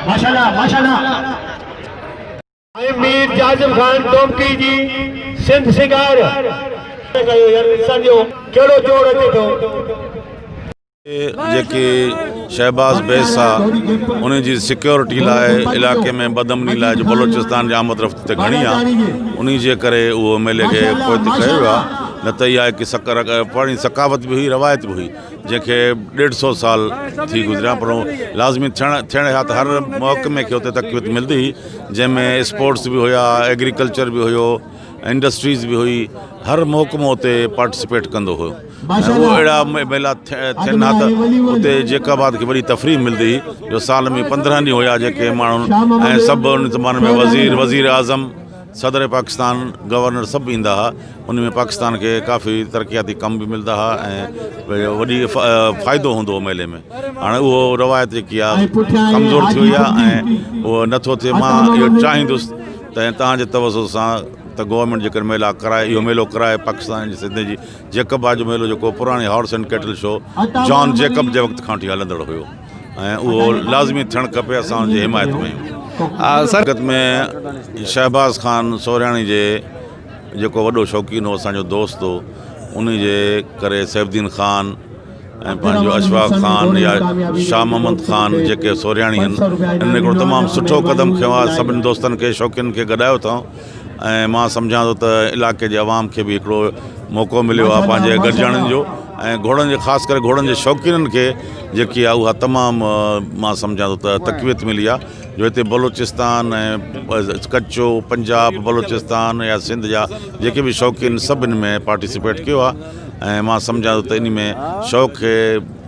ماشاءالله ماشاءالله. ۽ مير جازم خان ڊومڪي جي سنڌ سينگار. ڪيو يار ڏسڻ جو ڪهڙو جوڙ اچي ٿو. جيڪي شهباز بيس آ ان جي سيڪيورٽي لاء علائقي ۾ بدامني لاء جو بلوچستان جي آمد رفت تي گهڻي آ ان جي ڪري اهو ميلي کي پوئتي ڪيو ويو آ نه ته اها هڪ سڪر پراڻي ثقافت به هئي روايت به هئي جنهن کي ڏيڍ سو سال ٿي گذريا پر لازمي ٿيڻ ٿيڻ ها ته هر محڪمي کي اتي تقويت ملندي هئي جنهن ۾ اسپورٽس به هيا ايگريڪلچر به هيو انڊسٽريز به هئي هر محڪمو اتي پارٽيسپيٽ ڪندو هو ۽ اهو اهڙا ميلا ٿين ها ته اتي جيڪب آباد کي وڏي تفريح ملندي هئي جو سال ۾ 15 ڏينهن هيا جيڪي ماڻهن ۽ سڀ ان زماني ۾ وزير وزير اعظم صدر پاڪستان گورنر سڀ ايندا ها ان ۾ پاڪستان کي ڪافي ترقياتي ڪم به ملندا ها ۽ وڏي فائدو هوندو هو ميلي ۾ هاڻي اهو روايت جيڪي آهي ڪمزور ٿي وئي آهي ۽ اهو نٿو ٿئي مان اهو چاهيندس ته توهان جي توسط سان ته گورنمينٽ جيڪر ميلا ڪرائي اهو ميلو ڪرائي پاڪستان جي سنڌ جي جيڪب آباد جو ميلو جيڪو پراڻي horse and cattle show John Jacob جي وقت کان وٺي هلندڙ هيو ۽ اهو لازمي ٿيڻ کپي اسان ان جي حمايت ۾ آهيون. حقيقت ۾ شهباز خان سورياڻي جي جيڪو وڏو شوقين هو اسان جو دوست هو ان جي ڪري سيف الدين خان ۽ پنهنجو اشفاق خان يا شاهه محمد خان جيڪي سورياڻي آهن انهن هڪڙو تمام سٺو قدم کنيو آهي سڀني دوستن کي شوقين کي گڏايو اٿئون ۽ مان سمجهان ٿو ته علائقي جي عوام کي به هڪڙو موقعو مليو آهي پنهنجي گڏجاڻين جو ۽ گهوڙن جي خاص ڪري گهوڙن جي شوقينن کي جيڪي آهي اها تمام مان سمجهان ٿو ته تقويت ملي آهي جو هتي بلوچستان ۽ ڪچو پنجاب بلوچستان يا سنڌ جا جيڪي به شوقين سڀ ان ۾ پارٽيسپيٽ ڪيو آهي ۽ مان سمجهان ٿو ته انهي ۾ شوق کي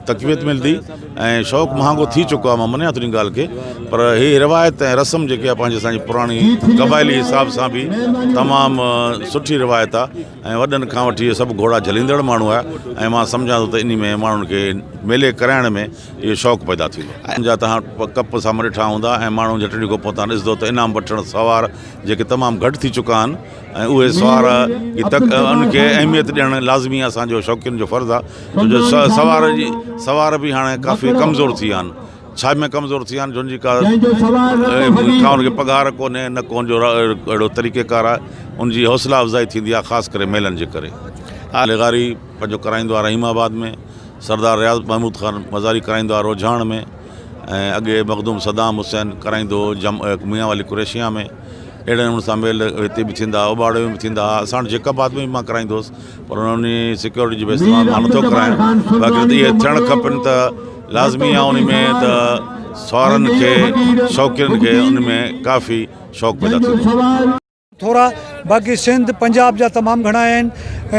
تقويت ملندي ۽ شوق مهانگو ٿي چڪو آهي مان مڃان ٿو ان ڳالهه کي پر هي روايت ۽ رسم جيڪي آهي پنهنجي اسان جي پراڻي قبائلي حساب سان به تمام سٺي روايت آهي ۽ وڏن کان وٺي سڀ گهوڙا جهليندڙ ماڻهو آهي ۽ مان سمجهان ٿو ته انهي ۾ ماڻهن کي ميلي ڪرائڻ ۾ اهو شوق پيدا ٿيندو. ان جا توهان ڪپ سامهون ڏٺا هوندا ۽ ماڻهو جهٽ ڏينهن کان پوء توهان ڏسندو ته انعام وٺڻ سوار جيڪي تمام گهٽ ٿي چڪا آهن ۽ اهي سوار ان کي اهميت ڏيڻ لازمي اسان جو شوقين جو فرض آهي ڇو جو سوار جي سوار به هاڻي ڪافي ڪمزور ٿي ويا آهن ڇا ۾ ڪمزور ٿي ويا آهن جو ان جي ڪا ڪا ان کي پگهار ڪونهي نه ڪو ان جو اهڙو طريقي ڪار آهي ان جي حوصلا افزائي ٿيندي آهي خاص ڪري ميلن جي ڪري لغاري پنهنجو ڪرائيندو آهي رحيم آباد ۾ سردار رياض محمود خان مزاري ڪرائيندو آهي روجهاڻ ۾ ۽ اڳي مخدوم صدام حسين ڪرائيندو هو جم ميان والي قريشيان ۾ اهڙي نموني سان ميل هتي به ٿيندا هئا اوٻاڙي ۾ به ٿيندا هئا اسان وٽ جيڪب آباد ۾ به مان ڪرائيندو هوس پر انهن سيڪيورٽي جي بيس مان نٿو ڪرايان باقي ته اهي ٿيڻ کپن ته لازمي آهي ان ۾ ته سوارن کي شوقين کي ان ۾ ڪافي شوق پيدا ٿيندو. ٿورا باقي سنڌ پنجاب جا تمام گهڻا آهن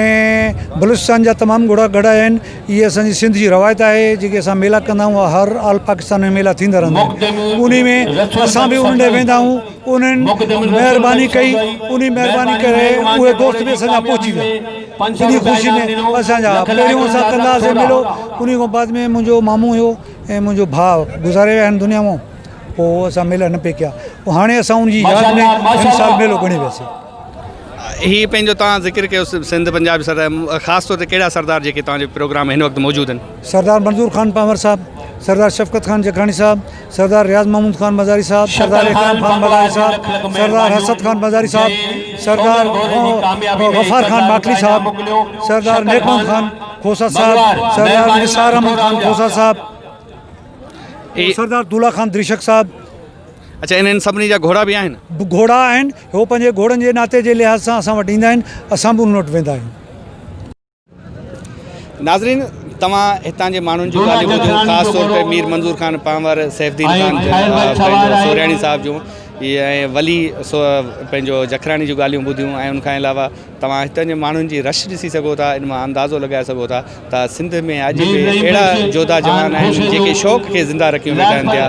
۽ بلوچستان جا تمام گهوڙا گهڻا آهن اهي اسان جي سنڌ جي روايت آهي جيڪي اسان ميلا ڪندا آهيون هر آل پاڪستان ۾ ميلا ٿيندا رهندا آهن انهي ۾ اسان به انهن ڏي ويندا آهيون انهن مهرباني ڪئي انهي مهرباني ڪري اهي دوست به اسان جا پهچي ويا انهي خوشي ۾ اسان جا پهريون اسان ڪندا هئاسين ميلو انهي کان بعد ۾ منهنجو مامو هيو ۽ منهنجو ڀاء گذاري ويا آهن دنيا مان پوء اسان ميلا نه پئي ڪيا پوء هاڻي اسان ان جي ياد ۾ هن سال ميلو ڳڻي وياسين. هي پنهنجو توهان ذڪر ڪيو سنڌ پنجاب سردار خاص طور تي ڪهڙا سردار جيڪي توهان جي پروگرام ۾ هن وقت موجود آهن؟ سردار منظور خان پنهور صاحب، سردار شفقت خان جکراڻي صاحب، سردار رياض محمود خان مزاري صاحب، سردار اڪرام خان مزاري صاحب، سردار حسد خان مزاري صاحب، سردار غفار خان ماکلي صاحب، سردار نيڪ محمد خان کوسا صاحب، سردار نثار احمد خان کوسا صاحب، سردار دولا خان دريشڪ صاحب. اڇا انهن سڀني جا گهوڙا به آهن؟ گهوڙا آهن، هو پنهنجي گهوڙن جي ناتي جي لحاظ سان اسان وٽ ايندا آهن، اسان به انهن وٽ ويندا آهيون. ناظرين توهان هتان جي ماڻهن جون ڳالهيون ٻڌيون خاص طور تي مير منظور خان پنهور، سيف الدين خان پنهنجو سورياڻي صاحب جون ۽ ولي پنهنجو جکراڻي جون ڳالهيون ٻڌيون ۽ ان کان علاوه توهان هتان جي ماڻهن جي رش ڏسي سگهو ٿا ان مان اندازو لڳائي سگهو ٿا ته سنڌ ۾ اڄ به اهڙا جوڌا جوان آهن جيڪي شوق کي زنده رکيون ويٺا آهن پيا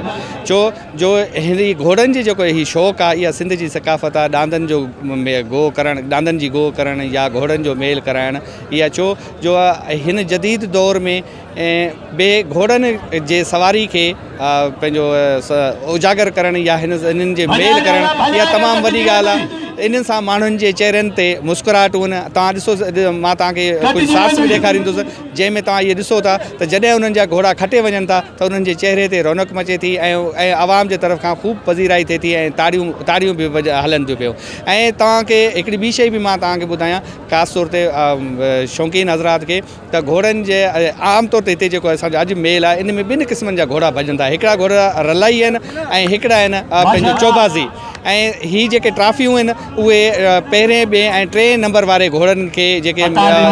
ڇو جو هن گهوڙن جي جيڪو هي شوق آهي اها سنڌ جي ثقافت آهي ڏاندن جو گوء ڪرڻ ڏاندن جي گوء ڪرڻ يا گهوڙن جو ميل ڪرائڻ اها ڇو جو هن جديد دور ۾ به گهوڙن جي سواري کي پنهنجو اجاگر ڪرڻ يا هن هنن جي ميل ڪرڻ اها تمام وڏي ڳالهه آهي. انهن سان ماڻهن جي چهرن تي مسڪراهٽون توهان ڏسو مان توهان کي ڪجهه شارٽس به ڏيکاريندس جنهن ۾ توهان اهي ڏسو ٿا ته جڏهن انهن جا گهوڙا کٽي وڃن ٿا ته انهن جي چهري تي رونق مچي ٿي ۽ ۽ عوام جي طرف کان خوب پذيرائي ٿئي ٿي ۽ تاڙيون تاڙيون به هلن ٿيون پيون ۽ توهان کي هڪڙي ٻي شيء به مان توهان کي ٻڌايان خاص طور تي شوقين حضرات کي ته گهوڙن جي عام طور تي هتي جيڪو اسان جو اڄ ميل آهي ان ۾ ٻن قسمن جا گهوڙا ڀڄن ٿا هڪڙا گهوڙا رلائي آهن ۽ هڪڙا آهن پنهنجو چوبازي ۽ هي جيڪي ٽرافيون آهن اهي پهرين ٻئين ۽ ٽئين نمبر واري گهوڙن کي جيڪي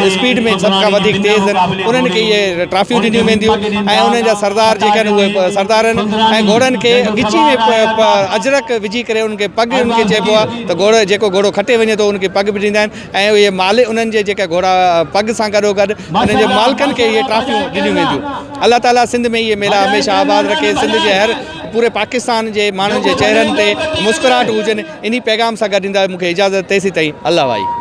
اسپيڊ ۾ سڀ کان وڌيڪ تيز آهن انهن کي اهي ٽرافيون ڏنيون وينديون ۽ انهن جا سردار جيڪي آهن اهي سردارن ۽ گهوڙن کي ڳچي ۾ اجرڪ وجهي ڪري انهن کي پڳ انهن کي چئبو آهي ته گهوڙو جيڪو گهوڙو کٽي وڃي ٿو ان کي پڳ به ڏيندا آهن ۽ اهي مالڪ انهن جي جيڪا گهوڙا پڳ سان گڏو گڏ انهن جي مالڪن کي اهي ٽرافيون ڏنيون وينديون الله تعالي سنڌ ۾ اهي ميلا هميشه آباد رکي سنڌ جي هر پوري پاڪستان جي ماڻهن جي چهرن تي مسڪراهٽ هجن انهي پيغام سان گڏ ڏيندا مون کي اجازت تيسين تائين الله وائي.